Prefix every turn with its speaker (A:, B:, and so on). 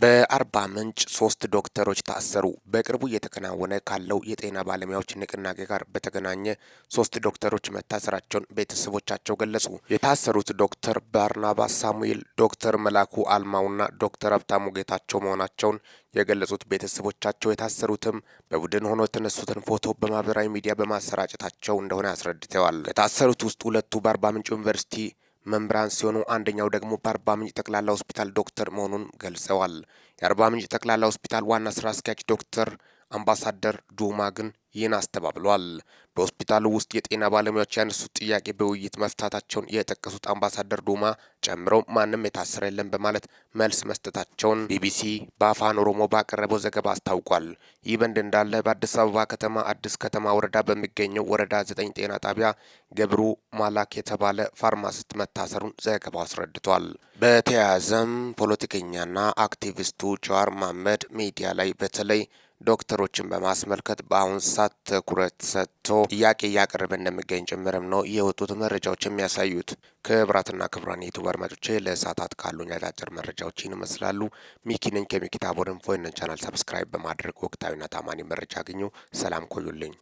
A: በአርባ ምንጭ ሶስት ዶክተሮች ታሰሩ። በቅርቡ እየተከናወነ ካለው የጤና ባለሙያዎች ንቅናቄ ጋር በተገናኘ ሶስት ዶክተሮች መታሰራቸውን ቤተሰቦቻቸው ገለጹ። የታሰሩት ዶክተር ባርናባስ ሳሙኤል፣ ዶክተር መላኩ አልማውና ዶክተር ሀብታሙ ጌታቸው መሆናቸውን የገለጹት ቤተሰቦቻቸው የታሰሩትም በቡድን ሆኖ የተነሱትን ፎቶ በማህበራዊ ሚዲያ በማሰራጨታቸው እንደሆነ አስረድተዋል። ከታሰሩት ውስጥ ሁለቱ በአርባ ምንጭ ዩኒቨርሲቲ መምህራን ሲሆኑ አንደኛው ደግሞ በአርባ ምንጭ ጠቅላላ ሆስፒታል ዶክተር መሆኑን ገልጸዋል። የአርባ ምንጭ ጠቅላላ ሆስፒታል ዋና ስራ አስኪያጅ ዶክተር አምባሳደር ዱማ ግን ይህን አስተባብሏል። በሆስፒታሉ ውስጥ የጤና ባለሙያዎች ያነሱት ጥያቄ በውይይት መፍታታቸውን የጠቀሱት አምባሳደር ዱማ ጨምረው ማንም የታሰረ የለም በማለት መልስ መስጠታቸውን ቢቢሲ በአፋን ኦሮሞ ባቀረበው ዘገባ አስታውቋል። ይህ በእንዲህ እንዳለ በአዲስ አበባ ከተማ አዲስ ከተማ ወረዳ በሚገኘው ወረዳ 9 ጤና ጣቢያ ገብሩ ማላክ የተባለ ፋርማሲስት መታሰሩን ዘገባው አስረድቷል። በተያያዘም ፖለቲከኛና አክቲቪስቱ ጀዋር መሐመድ ሚዲያ ላይ በተለይ ዶክተሮችን በማስመልከት በአሁን ሰዓት ትኩረት ሰጥቶ ጥያቄ እያቀረበ እንደሚገኝ ጭምርም ነው የወጡት መረጃዎች የሚያሳዩት። ክቡራትና ክቡራን ዩቱብ አድማጮቼ ለሰዓታት ካሉኝ አጫጭር መረጃዎች ይህን ይመስላሉ። ሚኪ ነኝ ከሚኪ ታቦር ኢንፎ። ይህንን channel subscribe በማድረግ ወቅታዊና ታማኒ መረጃ አግኙ። ሰላም ቆዩልኝ።